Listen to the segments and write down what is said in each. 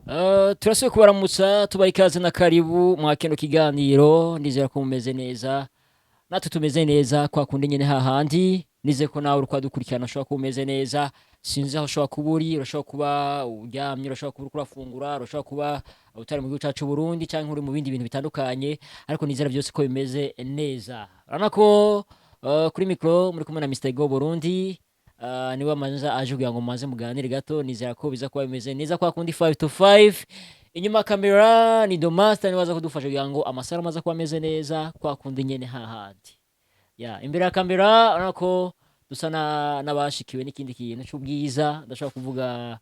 Turasubiye kubaramutsa, tubaha ikaze na karibu mwa kino kiganiro. Nizera ko mumeze neza, natwe tumeze neza kwa kundi nyene hahandi. Nizeye ko nawe uriko dukurikirana ushobora kuba umeze neza. Sinzi aho ushobora kuba uri, urashobora kuba uryamye, urashobora kuba uriko urafungura, urashobora kuba utari mu gihugu cacu Burundi canke uri mu bindi bintu bitandukanye, ariko nizera byose ko bimeze neza. Urabona ko kuri micro muri kumwe na Mr. Go Burundi, niwe amanza aje kugira ngo mumanze muganire gato. Nizera ko biza kuba bimeze neza kwa kundi 5 to 5. Inyuma ya kamera ni Domaster, niwe aza kudufasha kugira ngo amasaro amaze kuba ameze neza kwa kundi nyene hahandi. Ya imbere ya kamera urabona ko dusa n'abashikiwe n'ikindi kintu c'ubwiza. Ndashobora kuvuga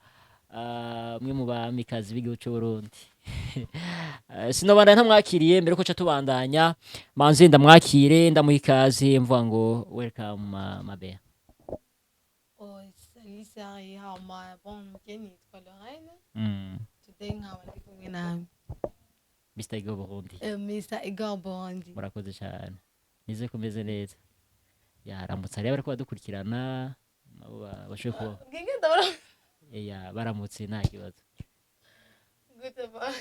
umwe mu bamikazi b'igihugu c'u Burundi. Sinobandanya ntamwakiriye. Mbere ko ca tubandanya, manze ndamwakire, ndamuha ikaze, mvuga ngo welcome, ma belle. Oh, salut Sari, hama bon, njye nitwa Lorraine. Today nkaba ndi kumwe nawe. Mr. Go Burundi. Mr. Igor Burundi. Murakoze cyane, nizeye ko umeze neza. Yaramutse rero bariko badukurikirana nabo bashobore kuba Ngenge ndabona. Ya, baramutse, nta kibazo. Gute ba?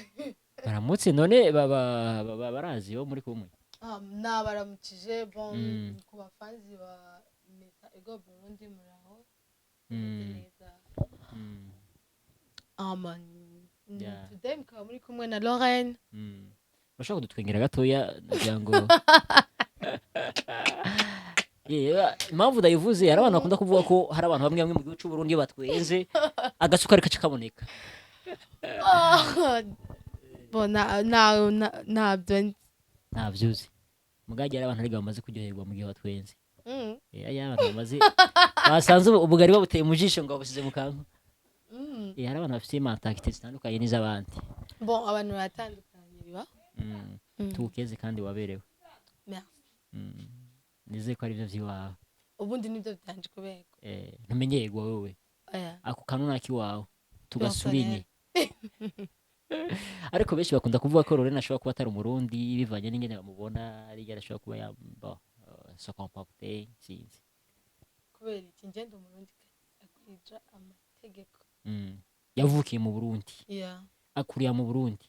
Baramutse none baba barazi bo muri kumwe. Nabaramukije, bon, ku bafanzi ba Mr. Igor Burundi, muraho? Mumeze neza? Hama today mukaba muri kumwe na Lorraine. Urashobora kudutwengera gatoya kugira ngo Yeah, impamvu ndayivuze, hari abantu bakunda kuvuga ko hari abantu bamwe bamwe mu gihugu cy'u Burundi iyo batwenze agasukari kaca kaboneka. Oh, bon, ntabyo nzi. Ntabyo uzi, mugagi hari abantu ariko bamaze kuryoherwa mu gihe batwenze. Aya abantu bamaze basanze ubugari babuteye mu jisho ngo babusize mu kanwa. Hari abantu bafite mentalité zitandukanye n'iz'abandi. Bon, abantu baratandukanye, biba. Tugukeze kandi waberewe. Merci. Nizeye ko ari byo by'iwawe. Ubundi nibyo byanje kubera Ntumenyerwa wowe. Oya. Ako kantu naki wawe tugasurinye, ariko benshi bakunda kuvuga ko Lorena ashobora kuba atari Umurundi bivanye n'ingene bamubona, ariyo ashobora kuba yamba se comporter, sinzi. Kubera iki? Ngenda Umurundi akwija amategeko. Yavukiye mu Burundi, akurira mu Burundi,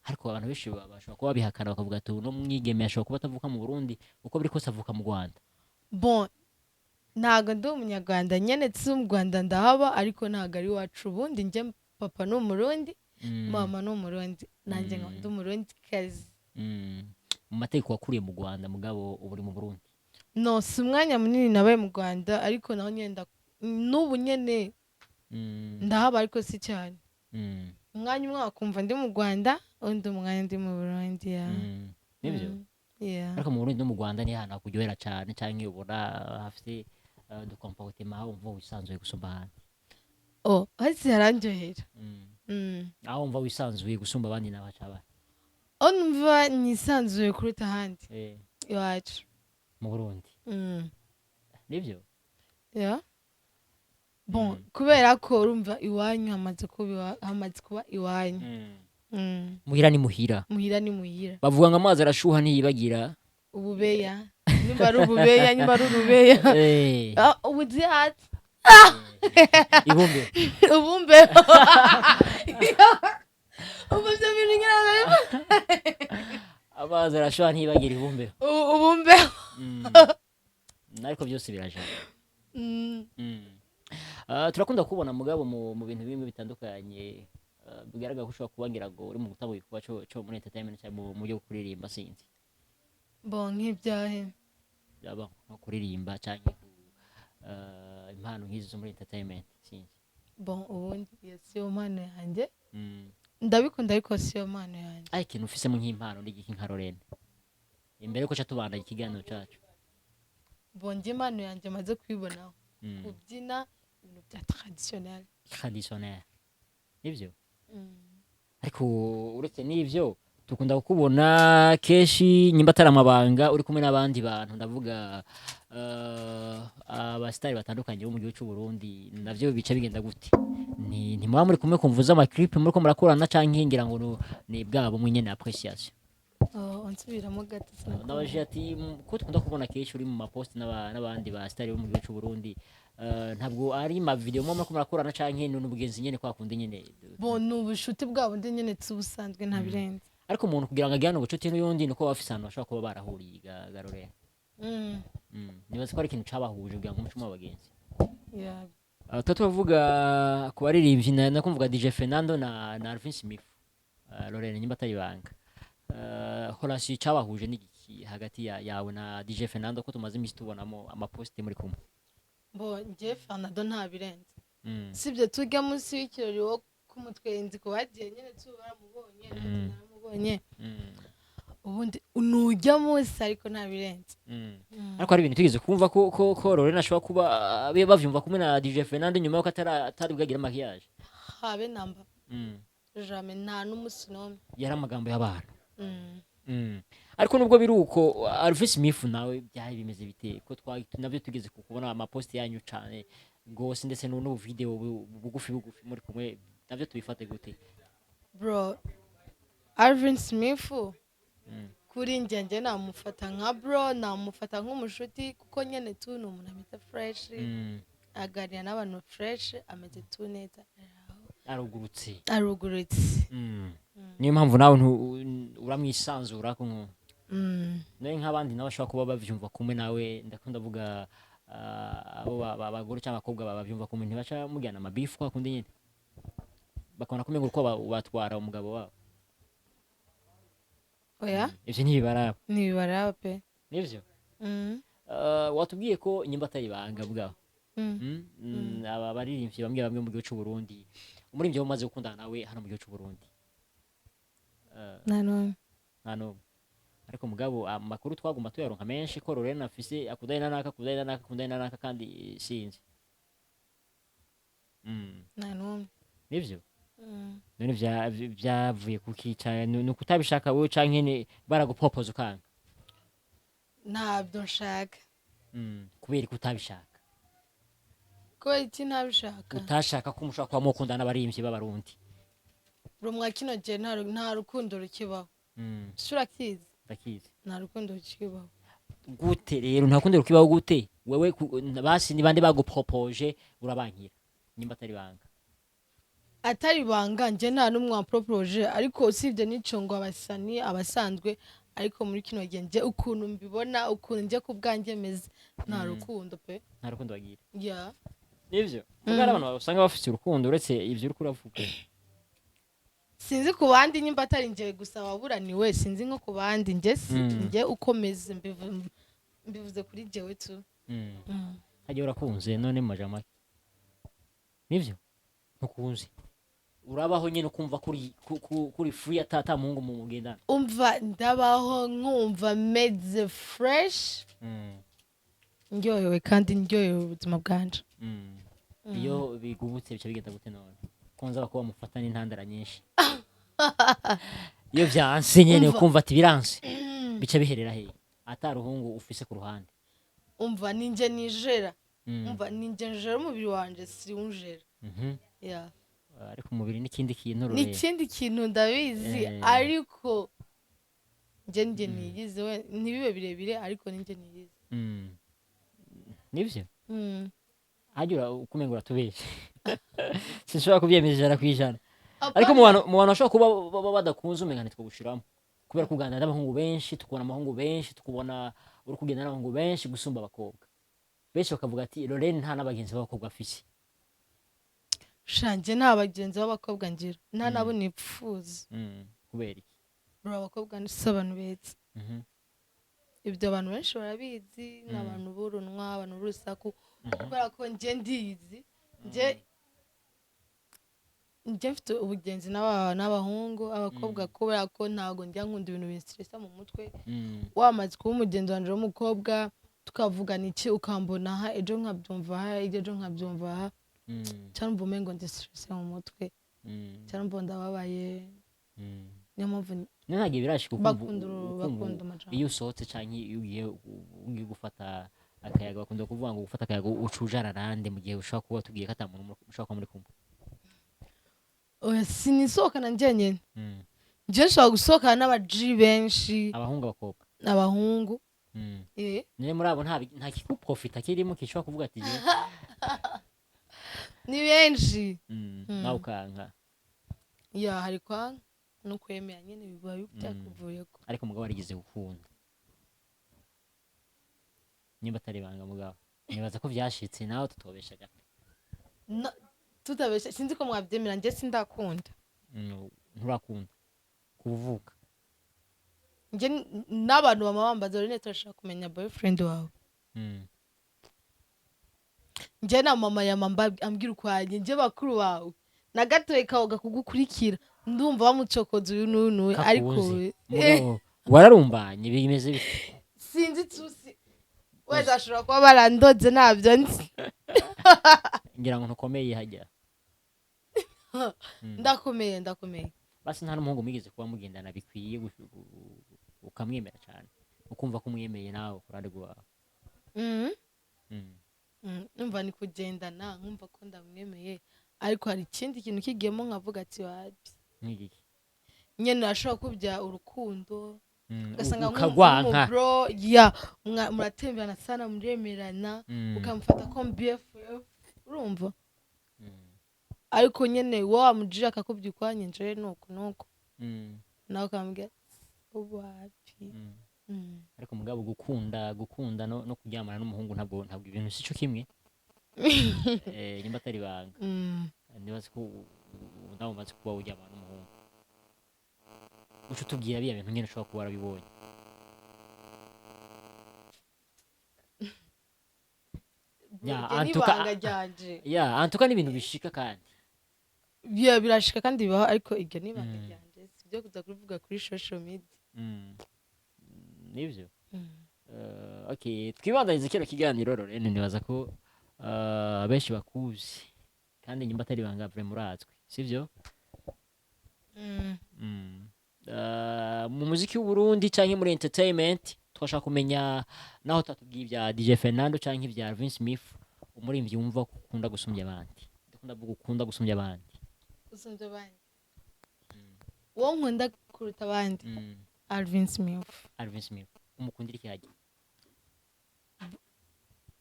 ariko abantu benshi bashobora kuba babihakana, bakavuga ati uno mwigeme ashobora kuba atavuka mu Burundi, uko biri kose avuka mu Rwanda. Bon, ntago ndi Umunyarwanda nyene, si mu Rwanda ndahaba, ariko ntago ari iwacu. Ubundi njye papa ni Umurundi, mama ni Umurundi, nanjye nkaba ndi Umurundi kazi. Mu mategeko wakuriye mu Rwanda, mugabo ubu uri mu Burundi. No, si umwanya munini nabaye mu Rwanda, ariko naho nyene n'ubu nyene ndahaba, ariko si cyane. Umwanya umwe wakumva ndi mu Rwanda, undi umwanya ndi mu Burundi, ya. Nibyo. Yeah. Ariko mu Burundi no mu Rwanda ni ahantu hakuryohera cyane, canke ubona hafite du comportement wumva wisanzuye gusumba ahandi? Oh, hasi harandyohera. Aho wumva wisanzuye gusumba abandi naho hacaba? Aho numva nisanzuye kuruta ahandi, iwacu. Mu Burundi? Nibyo. Yeah. Bon, kubera ko urumva iwanyu hamaze kuba iwanyu. Muhira ni muhira. Muhira ni muhira. Bavuga ngo amazi arashuha ntiyibagira. Ububeya, nimba ari ububeya, nimba ari urubeya. Ah, ubuzi hati. Ibumbe. Ubumbe. Ubu ivyo bintu nyine. Amazi arashuha ntiyibagira ibumbe. Ubumbe. Ariko byose birajana. Ah, turakunda kubona mugabo mu bintu bimwe bitandukanye, bigaragara ko ushobora kuba ngira ngo uri mu gutanga igikorwa co muri entertainment cyangwa mu buryo bwo kuririmba, sinzi. Bon, nk'ibyahe? Byaba nko kuririmba cyangwa impano nk'izi zo muri entertainment, sinzi. Bon, ubundi iyo siyo mpano yanjye. Ndabikunda, ariko siyo mpano yanjye. Ariko ikintu ufisemo nk'impano n'igiki nka Lorene, imbere ko ca tubandanya ikiganiro cacu? Bon, njye impano yanjye maze kuyibonaho, kubyina ibintu bya traditionnel. Traditionnel, nibyo. Ariko uretse n'ivyo, dukunda kukubona kenshi, nyimba atari amabanga, uri kumwe n'abandi bantu, ndavuga abasitari batandukanye bo mu gihugu cy'u Burundi. Navyo bica bigenda gute? Ni ntimuba muri kumwe kumva ama clip muriko murakorana, canke ngira ngo ni bwabo mwe nyene appréciation? Oh, nsubiramo gato, sinakumva. Ndabajije ati ko dukunda kubona kenshi uri mu mapost n'abandi ba star bo mu gihugu cy'u Burundi. Ntabwo ari ma video mwe muriko murakorana canke ni n'ubugenzi nyene kwa kundi nyene? Bo, ni ubushuti bwabo ndi nyene tubusanzwe, nta birenze. Ariko umuntu kugira ngo agirane ubucuti n'uyundi nuko baba bafise ahantu bashobora kuba barahuriye, garorera. Nibaza ko ari ikintu cabahuje kugira ngo muce muba abagenzi. Yeah. Tuba tuvuga ku baririmbyi nakumvuga DJ Fernando na Alvin Smith. Lorene, nyimba atari ibanga, relation cabahuje ni igiki hagati yawe na DJ Fernando, ko tumaze imisi tubonamo amaposte muri kumwe? Bo, njye Fernando nta birenze. Sibyo, tujya munsi w'ikirori wo kumutwenzi ku bagiye nyine tu baramubonye, nanjye naramubonye. Ubundi nujya munsi, ariko nta birenze. Ariko hari ibintu tugeze kumva ko Lorene ashobora kuba bavyumva kumwe na DJ Fernando nyuma yuko atari bwagira mariage. Habe namba. Jamais, nta n'umunsi n'umwe. Yari amagambo y'abantu. Ariko nubwo biri uko, Alvin Smith nawe byari bimeze bite, ko nabyo tugeze ku kubona amaposti yanyu cane gose, ndetse n'ubu video bugufi bugufi muri kumwe, nabyo tubifate gute? Bro, Alvin Smith kuri njye namufata nka bro, namufata nk'umushuti, kuko nyene tu ni umuntu ameze fresh, aganira n'abantu fresh, ameze tu neza. Arugurutse. Arugurutse. Niyo mpamvu nawe uramwisanzura ko nawe nk'abandi nabo bashobora kuba bavyumva kumwe nawe. Ndakunda ndavuga abo abagore cyangwa abakobwa babyumva kumwe, ntibaca mujyana amabifu kwa kundi nyine bakabona kumenga uko batwara umugabo wabo? Oya. Ivyo ntibibaraba? Ntibibaraba pe. Nivyo. Watubwiye ko nyimba atari ibanga bwaho, aba baririmbyi bamwe bamwe mu gihugu c'u Burundi, umuririmbyi umaze gukundana nawe hano mu gihugu c'u Burundi? Nta n'umwe. Nta n'umwe. Ariko mugabo amakuru twaguma tuyaronka menshi ko Lorena afise akundanye na naka, akundanye na naka, akundanye na naka, kandi sinzi. Nta n'umwe. Nivyo? Mm. None vyavuye kuki? Cane ni ukutabishaka wewe canke ni baragupopoza ukanga? Ntabyo nshaka. Kubera ko utabishaka? Kubera iki ntabishaka? Utashaka ko mushobora kuba mukundana n'abaririmbyi b'Abarundi. Bro, mwa kino gihe nta rukundo rukibaho. Si urakizi? Ndakizi. Nta rukundo rukibaho. Gute rero nta kundi rukibaho gute? Wewe basi ni bande bagupropoje urabankira, nimba atari banga? Atari banga, njye nta n'umwe wamproporoje, ariko usibye n'ico ngo abasani abasanzwe, ariko muri kino gihe njye ukuntu mbibona, ukuntu njye ku bwanjye meze, nta rukundo pe. Nta rukundo bagira? Yeah. Nivyo. Kuko hari abantu usanga bafite urukundo uretse ivyo uriko uravuga. Sinzi ku bandi, nyimba atari njye gusa waburaniwe, sinzi nko ku bandi, njye si njye uko meze mbivuze kuri jewe tu. Hagiye urakunze none mu majambo make, nivyo? Ntukunze, urabaho nyine ukumva kuri free, ata muhungu mu mugendana? Umva, ndabaho nkumva meze fresh, ndyohewe kandi ndyohewe ubuzima bwanje. Iyo bigubutse bica bigenda gute none, ko nza kuba mufata n'intandara nyinshi? Iyo vyanse nyene, Umva. ukumva ati biranse, bica biherera hehe ata ruhungu ufise ku ruhande? Umva, ninjye nijera. Umva, ninjye njera umubiri wanje, siwunjera. Yeah. Ariko umubiri n'ikindi kintu Ni rureba. Ikindi kintu, ndabizi. Ariko njye niyizi we, ntibibe birebire, ariko ninjye niyizi. Nivyo. Hajya ukumenga uratubeshe, sinshobora kubyemeza 100%, ariko mu bantu bashobora kuba baba badakunze, umenga ntitwogushiramo, kubera kuganira n'abahungu benshi, tukubona abahungu benshi, tukubona uri kugenda n'abahungu benshi gusumba abakobwa benshi, bakavuga ati Lorraine nta n'abagenzi b'abakobwa afise. Sha, njye nta bagenzi b'abakobwa ngira, nta nabo nipfuza. Kubera iki? Bro, abakobwa ni si abantu beza. Ibyo abantu benshi barabizi, ni abantu b'urunwa, abantu b'urusaku. Kubera ko njye ndiyizi, njye mfite ubugenzi n'abahungu, abakobwa, kubera ko ntabwo njya nkunda ibintu binstressa mu mutwe. Wamaze kuba umugenzi wanje w'umukobwa, tukavugana iki, ukambona aha, ejo nkabyumva aha, ejo nkabyumva aha, cyangwa mbona umengo ndi stressé mu mutwe, cyangwa mbona ndababaye. Niyo mpamvu. None ntabwo birashika ukumva Bakunda ukumva bakunda amajambo. Iyo usohotse canke iyo ugiye gufata akayaga, bakunda kuvuga ngo gufata akayaga ucujara rande, mu gihe ushobora kuba tubwiye ko ata muntu ushobora kuba muri kumwe? Oya, sinisohokana njyenyene. Njye nshobora gusohokana n'abaji benshi. Abahungu, abakobwa? Abahungu. Eh. None muri abo nta kikuprofita kirimo kishobora kuvuga ati je Ni benshi. Nawe ukanka? Ya, hari kwa no kwemera nyene, biba byakuvuyeko. Ariko mugabo warigeze gukunda, nimba atari ibanga, mugabo nibaza ko vyashitse nawe tutobeshaga. Tutabesha, sinzi ko mwabyemera, njye sindakunda. Nturakunda kuvuka? Njye n'abantu bama bambaza: "Rene, turashaka kumenya boyfriend wawe." Njye na mama yama ambwira ukwanjye, njye bakuru bawe na gatoye kawoga kugukurikira, ndumva bamucokoza uyu n'uyu n'uyu, ariko Kakuzi. Mugabo wararumbanye, bimeze bite? Sinzi tusi, wenda bashobora kuba barandoze, ntabyo nzi. Ngira ngo ntukomeye hajya. Ndakomeye, ndakomeye. Basi nta n'umuhungu mwigeze kuba mugendana bikwiye ukamwemera cyane, ukumva ko umwemeye nawe ku ruhande rwawe? Numva ni kugendana, nkumva ko ndamwemeye, ariko hari ikindi kintu kigiyemo nkavuga ati: "Wapi." Nk'igiki? Nyene arashobora kubya urukundo, ugasanga Ukagwanka. Nk'umubro ya muratemberana sana, muremerana, ukamufata ko BFF, urumva? Ariko nyene wowe wamujije akakubwira ukwanye, njewe nuku nuku, nawe ukamubwira wapi. Ariko mugabo gukunda no kuryamana n'umuhungu ntabwo ibintu si cyo kimwe. Nimba atari ibanga, nibaze ko nawe umaze kuba uryamana n'umuhungu, uca utubwira biriya bintu nyine ushobora kuba warabibonye. Ya, Iryo ni antuka- ibanga ryanje. Ya, antuka n'ibintu bishika kandi. Ya, birashika kandi bibaho, ariko iryo ni ibanga ryanje, si ibyo kuza kubivuga kuri social media. Nibyo. Okay, twibandanize kino kiganiro. Lorene, nibaza ko benshi bakuzi, kandi nyuma atari ibanga, vraiment urazwi, sivyo? Mm. Mu muziki w'Uburundi canke muri entertainment, twashaka kumenya, naho tatubwiye ibya DJ Fernando canke ibya Alvin Smith, umuririmbyi wumva ko ukunda gusumbya abandi, ndakunda kuvuga ukunda gusumbya abandi. Usumbya abandi, uwo nkunda kuruta abandi, Alvin Smith. Alvin Smith umukundira iki hajya?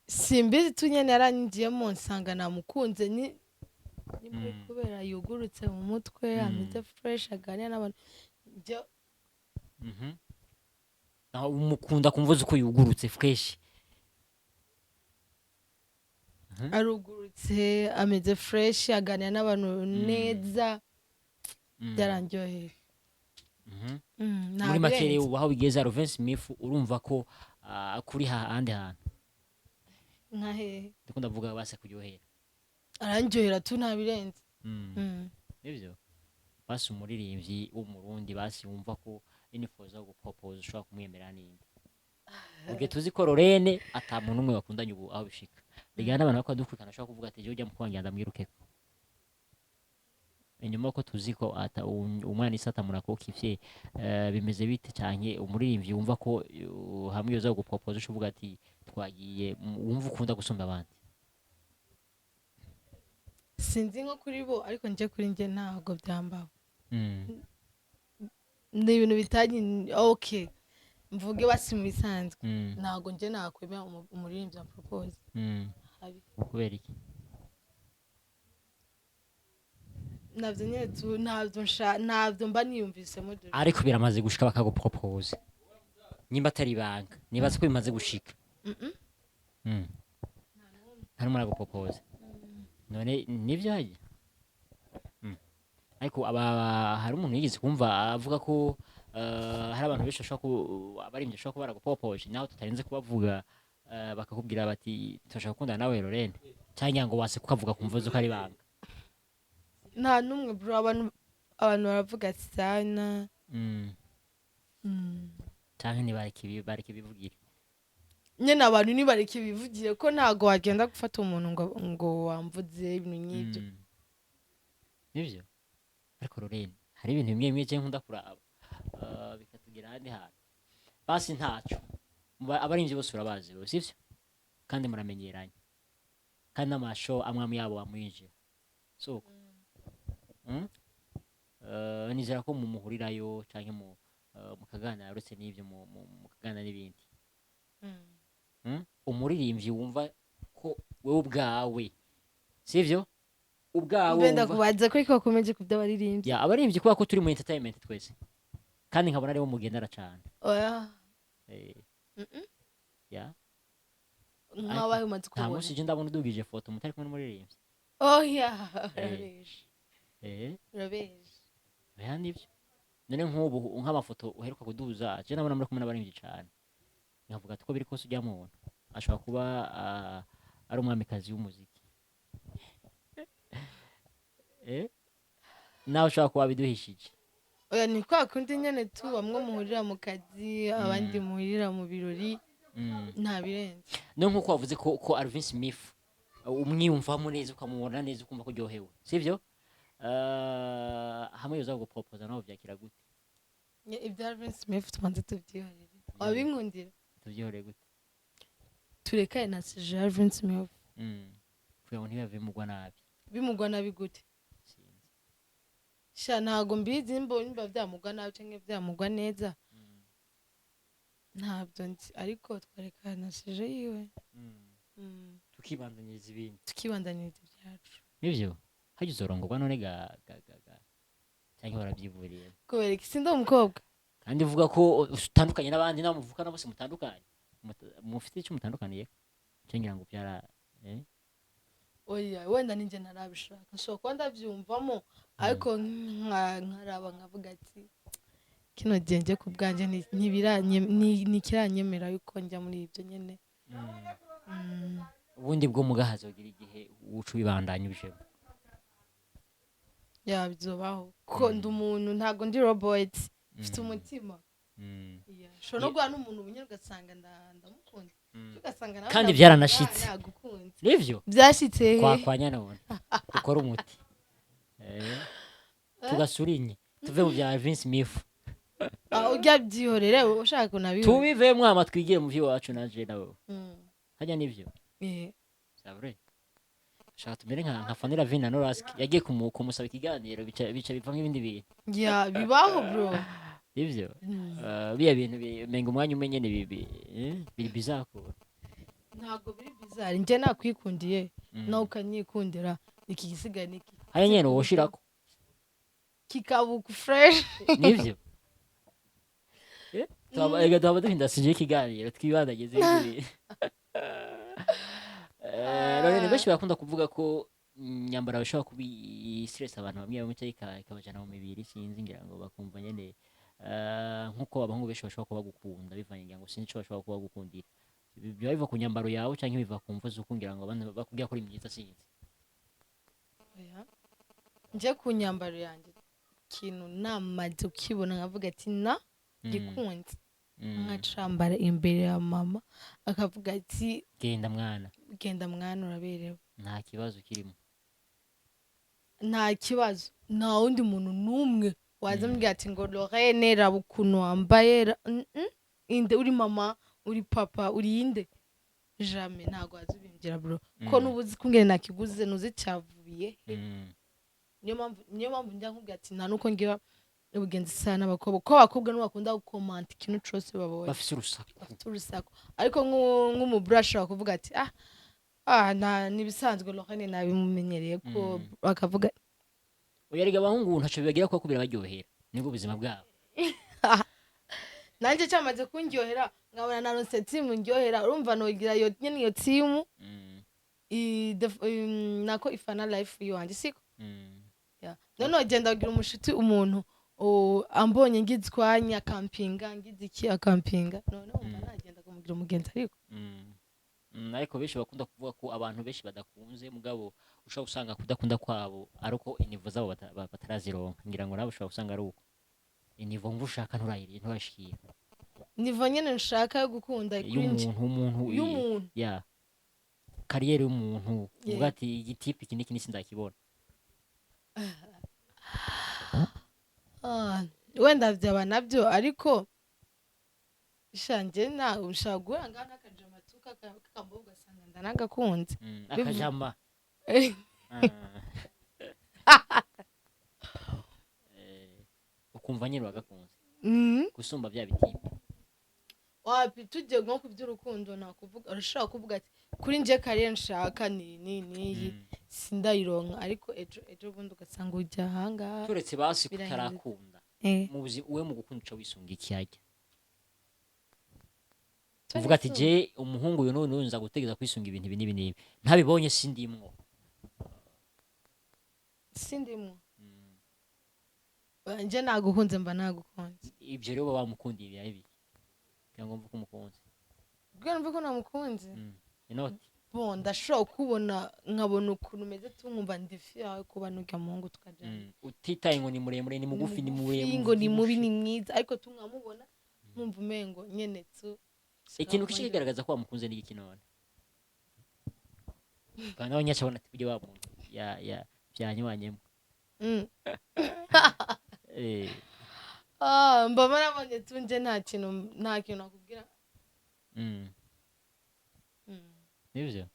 Simbizi tu, nyene yaranyinjiyemo nsanga namukunze, ni muri kubera yugurutse mu mutwe, ameze fresh, aganira n'abantu. Naho umukunda kumvuza uko yugurutse fresh? Arugurutse, ameze fresh, aganira n'abantu neza, byarandyoheye. Muri make Ntabirenze. rero ubu aho bigeze, Alvin Smith urumva ko kuri hahandi hantu? Nka hehe? Ndiko ndavuga base kuryohera. Arandyohera tu, ntabirenze. Nibyo. Basi umuririmbyi w'Umurundi basi wumva ko inifuza gupropose, ushobora kumwemera, ninde? Ubwo tuzi ko Lorene ata muntu umwe bakundanye ubu aho bishika, rigana n'abantu bakwadukurikirana, ashobora kuvuga ati: "Jewe ujya mukwangira ndamwirukeko." Inyuma ko tuzi ko ata umwana isi atamurakokivye, bimeze bite? Canke umuririmbyi wumva ko hamwe yoza gupropose ushobora kuvuga ati: "Twagiye," wumva ukunda gusumba abandi? Sinzi nko kuri bo, ariko njye kuri njye ntabwo byambaho. Ni ibintu bitanye, okay, mvuge basi mu bisanzwe, ntabwo njye nakwemera umuririmbyi wa propose. Habi. Kubera iki? Ntabyo nyine tu, ntabyo ntabyo mba niyumvisemo dore. Ariko biramaze gushika bakagupropose, nimba atari ibanga, nibaza ko bimaze gushika. Nta n'umwe aragupropose none, nivyo hajya? Ariko aba hari umuntu yigeze kumva avuga ko hari abantu benshi bashobora ku abaririmbyi bashobora kuba baragupropoje, naho tutarinze kubavuga, bakakubwira bati: "Turashaka gukundana nawe Lorene," cyangwa ngo wase kukavuga kumva ko ari ibanga. Nta n'umwe bro, abantu baravuga sana. Canke nibareke bareke bivugire. Nyine abantu nibareke bivugire, ko ntabwo wagenda gufata umuntu ngo wamvuze ibintu nk'ibyo. Nivyo. Ariko Lorene, hari ibintu bimwe bimwe je nkunda kuraba bikatugira ahandi hantu. Basi ntaco. Abarimvyi bose urabazi wewe, sivyo? Kandi muramenyeranye, kandi n'amashow amwe amwe yabo wamwinjira, suko? Nizera ko mumuhurirayo canke mu mukaganira, uretse n'ivyo mukaganira n'ibindi. Umuririmbyi wumva ko Wewe ubwawe, sivyo? Ubwawe Mbe wumva- ndakubaza ko ariko wakomeje ku by'abaririmbyi. Ya, abaririmbyi, kubera ko turi mu entertainment twese, kandi nkabona aribo mugendana cane. Oya. Ya. Nk'abahe umaze Nta kubona? munsi je ndabona udugije foto mutari kumwe n'umuririmbyi. Oya, urabesha. Urabesha. Oya, nibyo. None nk'ubu nk'amafoto uheruka kuduza, je nabona muri kumwe n'abaririmbyi cane, nkavuga ati ko biri kose ujya muntu ashobora kuba ari umwamikazi w'umuziki. Nawe ushobora kuba biduhishije. Oya, ni kwa kundi nyene tu, bamwe muhurira mu kazi, abandi muhurira mu birori. Nta birenze. No nk'uko wavuze ko Alvin Smith umwiyumvamo neza, ukamubona neza, ukumva ko uryohewe, sivyo? Hamwe yoza kugupropoza, nawe vyakira gute? Ibya Alvin Smith tubanze tubyihorere, wabinkundira. Tuvyihoreye gute? Turekane na sujet Alvin Smith. Kugira ngo ntibave mugwa nabi. Bimugwa nabi gute? Sinzi. Sha, ntago mbizi nimba byamugwa nabi canke byamugwa neza. Ntabyo nzi, ariko twarekana na sujet yiwe. Tukibandanyiriza ibindi. Tukibandanyiriza ibyacu. Nivyo, hajya uzorongorwa none ga cyangwa warabyivuriye? Kubera iki? Sindi umukobwa. Kandi uvuga ko utandukanye n'abandi, n'abo muvukana bose mutandukanye. Mufite icyo mutandukaniye, ngira ngo byara Oya, wenda ninjye ntarabishaka, nshobora kuba ndabyumvamo, ariko nkaraba nkavuga ati kino gihe njye ku bwanjye ntikiranyemera yuko njya muri ibyo nyine. Ubundi bwo mugahazogira igihe uca ubibandanya ubijemo. Ya, bizobaho ko ndi umuntu, ntabwo ndi robot, mfite umutima. Yeah. Nshobora no guhura n'umuntu ubu nyine ugasanga ndamukunda, ugasanga nawe Kandi byaranashitse. Nagukunze. Nivyo. Byashitse he? Kwa nyanone ukora umuti. Tugasurinye tuve mu bya Alvin Smith. Ah, ujya byihorere, ushaka unabihorere. Tubivemo, ama twigire mu by'iwacu naje nawe. Hajya nivyo. C'est vrai, shaka tumere nka Fanny Lavine na Norask yagiye kumusaba ikiganiro, bica bivamo ibindi bintu. Ya, bibaho bro. Nivyo. Biya bintu menga umwanya umwe nyene biri bizarre. Ntabwo biri bizarre, njye nakwikundiye nawe ukanyikundira, iki gisigaye ni iki? Haya nyene woshirako. Kikabuka fresh. Nivyo. Ega twaba duhinda sije ikiganiro, twibandageze ibindi bintu. None benshi barakunda kuvuga ko imyambaro bashobora kuba stress abantu bamwe bamwe, cyangwa ikabajana mu mibiri, sinzi, ngira ngo bakumva nyene nkuko abahungu benshi bashobora kuba bagukunda bivanye, ngira ngo sinzi ico bashobora kuba bagukundira. Biba biva ku nyambaro yawe canke biva ku mvo z'uko ngira ngo abantu bakubwira ko uri myiza, sinzi. Oya. Njye ku nyambaro yanjye, ikintu namaze ukibona nkavuga ati na gikunze, nkacambara imbere ya mama akavuga ati genda mwana. Genda mwana, uraberewe. Nta kibazo kirimo. Nta kibazo, nta wundi muntu n'umwe waza ambwira ati ngo Lorraine, raba ukuntu wambaye inde uri mama, uri papa, uri inde? Jamais, ntabwo waza ubimbwira bro, ko nuba uzi kungene nakiguze, nuzi cyavuye he. Niyo mpamvu njya nkubwira ati nta nuko ngira ubugenzi sana n'abakobwa, kuko abakobwa nibo bakunda gukomanta ikintu cose babonye. Bafise urusaku. Bafite urusaku, ariko nk'umubura ashobora kuvuga ati ah nta nibisanzwe, Lorraine nabimumenyereye ko bakavuga. Oya, erega abahungu ntaco bibagira kuko birabaryohera, nibwo buzima bwabo. Nanjye cyamaze kundyohera, nkabona naronse timu ndyohera, urumva nogira iyo nyene, iyo timu nako ifana life yiwanje, siko? Yeah. None nogenda kugira umushuti, umuntu ambonye ngize ikwanya akampinga, ngize iki akampinga, none wumva nagenda kumugira umugenzi ariko Ariko benshi bakunda kuvuga ko abantu benshi badakunze, mugabo ushobora gusanga kudakunda kwabo ari uko i niveau zabo batarazironka. Ngira ngo nawe ushobora gusanga ari uko i niveau mva ushaka nturayishikira. Niveau nyene nshaka yo gukunda kuri nje? Y'umuntu, umuntu Y'umuntu. Ya carrière y'umuntu. Uvuga ati igitipe iki n'iki sindakibona. Ah, wenda byaba nabyo, ariko sha njye na ushaka guhura ngaho n'akajama tu kakambo, ugasanga ndanagakunze. Akajama. Ah. Ukumva nyine wagakunze gusumba bya bitipe. Wapi, tugiye nko ku by'urukundo, nakuvuga urashobora kuvuga ati Kuri nje carrière nshaka ni niyi, sindayironka, ariko ejo bundi ugasanga ujya ahangaha. Turetse basi Birahindutse. kutarakunda, mu buzima we, mu gukunda uca wisunga ikiyajya uvuga ati: "Je umuhungu uyu n'uyu n'uyu nza gutegeza kwisunga ibintu ibi n'ibi n'ibi, ntabibonye sindimwo"? Sindimwo. Nje nagukunze, mba nagukunze. Ibyo rero baba bamukundiye ibi ari biki kugira ngo mve ko umukunze? Ubwo numve ko namukunze? Inoti. Bon, ndashobora kubona, nkabona ukuntu umeze tu, nkumva ndi fier kuba nurya muhungu tukajana. Utitaye ngo ni muremure, ni mugufi, ni muremure, ngo ni mubi, ni mwiza, ariko tu nkamubona nkumva umengo nyene tu. Ikintu kice kigaragaza ko wamukunze ni iki none? Bana abanyacabona ati burya wa muntu ya byanywanyemo. Ah, mba narabonye tu, nje nta kintu nakubwira. Nibyo,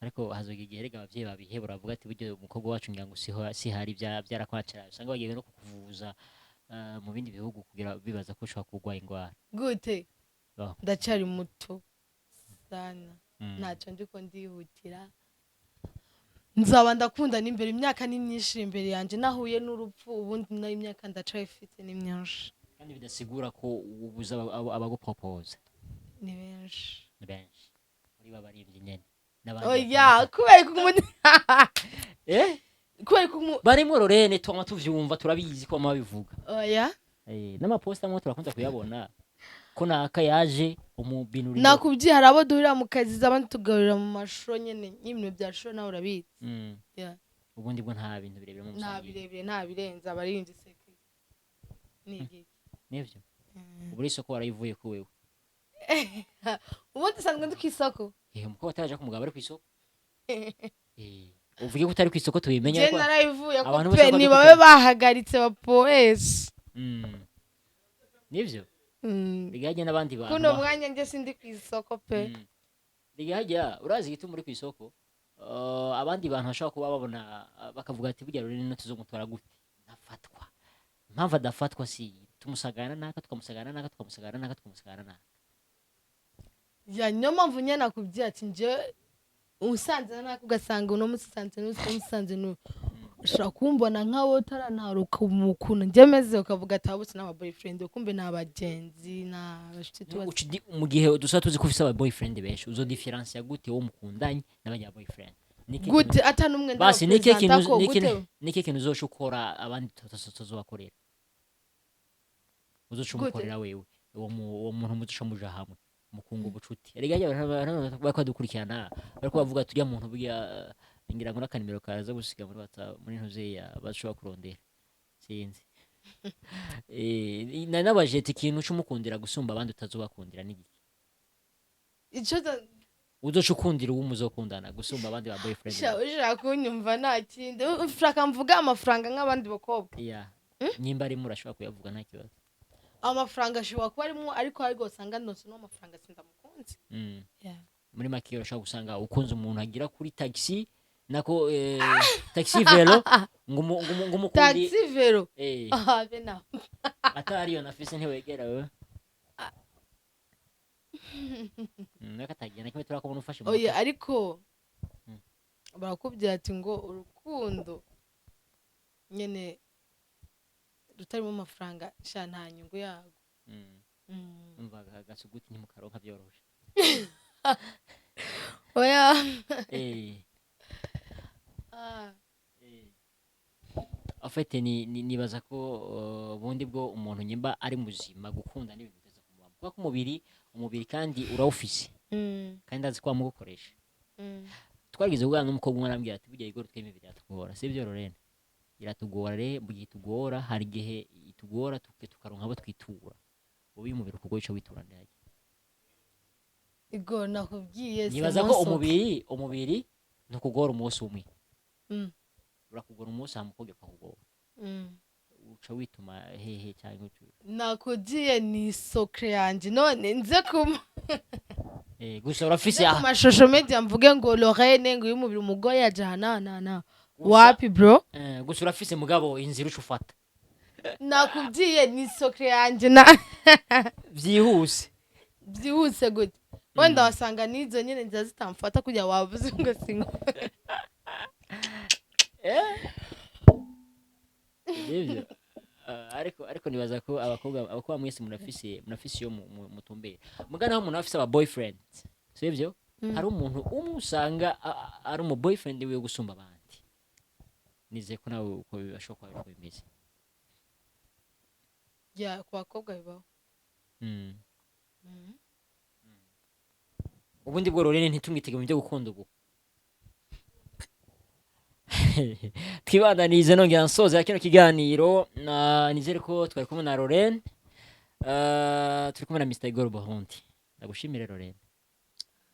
ariko hazoga igihe rega abavyeyi babihebura, bavuga ati: "Burya umukobwa wacu ngira ngo siho sihari byarakwacira." Usanga bagiye no kukuvuza mu bindi bihugu kugira bibaza ko ushobora kurwara ingwara. Gute? Baho. Ndacyari muto sana. Ntacyo ndiko ndihutira, nzaba ndakunda n'imbere, imyaka ni myinshi imbere yanjye, nahuye n'urupfu ubundi nayo imyaka ndacayifite ni myinshi. Kandi bidasigura ko ubuza abagupropoza. Ni benshi. Ni benshi muri babaririmbyi nyene n'abandi Oya, kubera ko umuntu eh kubera ko umu barimo Lorene, twama tuvyumva, turabizi ko bama babivuga. Oya. N'amaposta amwe turakunze kuyabona ko naka yaje umubinuri. Nakubwiye, hari abo duhurira mu kazi, abandi tugahurira mu mashow nyene, y'ibintu bya show nawe urabizi. Yeah. Ubundi bwo nta bintu birebire mu Nta musangiye. birebire, nta birenze, abaririmbyi seke ni igiki? Nivyo, ubu uri isoko warayivuye ku wewe. Ubundi usanzwe ndi ku isoko. Umukobwa ataraja ku mugabo ari ku isoko. Uvuge ko utari ku isoko tubimenye. Je ariko narayivuye ko abantu bose pe bakunda nibabe bahagaritse bapoesi. Nivyo, rigajya n'abandi bantu Kuno mwanya njye sindi ku isoko pe. Rigajya urazi igituma uri ku isoko. Abandi bantu bashobora kuba babona, bakavuga ati: "Burya rero ino tuzomutora gute ntafatwa?" Impamvu adafatwa si tumusagana naka, tukamusagana naka, tukamusagana naka, tukamusagana naka. Ya, niyo mpamvu nyine nakubwiye ati njye usanze nako ugasanga uno munsi usanze n'uyu, usanze n'uyu, ushobora kumbona nkawe utarantaruka mu kuntu njye meze, ukavuga ati: "Abo bose ni aba boyfriend", kumbe ni abagenzi, ni abashuti tuba. Mu gihe dusa tuzi ko ufise aba boyfriend benshi, uzo différencier gute uwo mukundanye n'abanya boyfriend? Niki? Gute ata n'umwe? Basi niki kintu Ndabapresenta ko niki gute? Niki kintu uzoca ukora abandi tutazobakorera, uzoca Gute? umukorera wewe uwo muntu muzoca muja hamwe mukunga ubucuti? Erega abantu bariko badukurikirana bariko bavuga turya muntu burya, ngira ngo n'akanimero kaza gusiga muri WhatsApp, muri ntuzeya bashobora kurondera, sinzi. Nari nabajije ati ikintu uca gusumba abandi utazobakundira ni igiki? Ico Uzoca ukundira uwo muzokundana gusumba abandi ba boyfriend Sha, bawe. Ushaka kunyumva nta kindi, ushaka mvuga amafaranga nk'abandi bakobwa? Yeah. Nyimba arimo urashobora kuyavuga, nta kibazo. Amafaranga ashobora kuba arimo, ariko usanga ndonse n'uwo mafaranga sindamukunze. Yeah. Muri make urashobora gusanga ukunze umuntu agira kuri taxi nako taxi vélo, ngo umukundi. Taxi vélo? Eh. Ah, be nawe. Atariyo nafise ntiwegera wewe. Nako atagira na kimwe turakubona ufashe mu Oya, ariko barakubwira ati ngo urukundo nyene rutarimo amafaranga sha nta nyungu yarwo. Umva agasuguti ntimukaronka byoroshe. Oya. Eh. Ah. En fait ni nibaza ko ubundi bwo umuntu nyimba ari muzima, gukunda n'ibintu biteza kumubamo, kuko umubiri kandi urawufise kandi ndazi ko wamugukoresha. Twagize kuganira n'umukobwa umwe, arambwira ati: "Burya igoro twembi biratugora." Sibyo Lorene? Iratugora rero, mu gihe itugora hari igihe itugora tukaronka abo twitura. Ubu iyo umubiri ukugoye uca witura ndage? Igo nakubwiye. Nibaza ko umubiri ntukugora umunsi umwe, urakugora umunsi hama ukongera ukakugora. Uca wituma hehe cyangwa Nakubwiye ni secret yanjye, none nze kuma gusa urafise nze ku mashusho media mvuge ngo Lorraine ngo uyu mubiri umugore yaje aha na na na? Wapi bro. Gusa urafise mugabo inzira uca ufata. Nakubwiye ni secret yanjye na Byihuse. Byihuse gute? Wenda wasanga n'izo nyene nziza zitamfata kugira wavuze ngo sinkore. Nivyo. Ariko nibaza ko abakobwa mwese murafise iyo mutumbera mugana aho umuntu afise aba boyfriend, sivyo? Hari umuntu umwe usanga ari umu boyfriend wiwe gusumba abandi. Nizeye ko nawe uko bashobora kuba ariko bimeze. Ya, ku bakobwa bibaho. Ubundi bwo rero ntitumwitege mu byo gukunda. Ubu twibandanize, nongera nsoza kino kiganiro na nizere ko twari kumwe na Lorraine. Turi kumwe na Mr Igor Burundi. Ndagushimire, Lorraine.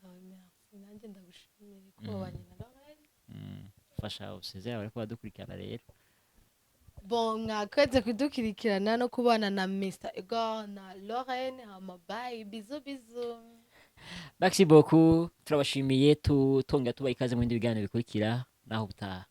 Ah, merci. Nanjye ndagushimire ko wabanye na Lorraine. Fasha usezere abariko badukurikirana rero. Bon, mwakoze kudukurikirana no kubana na Mr Igor na Lorraine. Hama bye, bisous bisous. Merci beaucoup, turabashimiye, tongera tubaha ikaze mu bindi biganiro bikurikira. Naho ubutaha.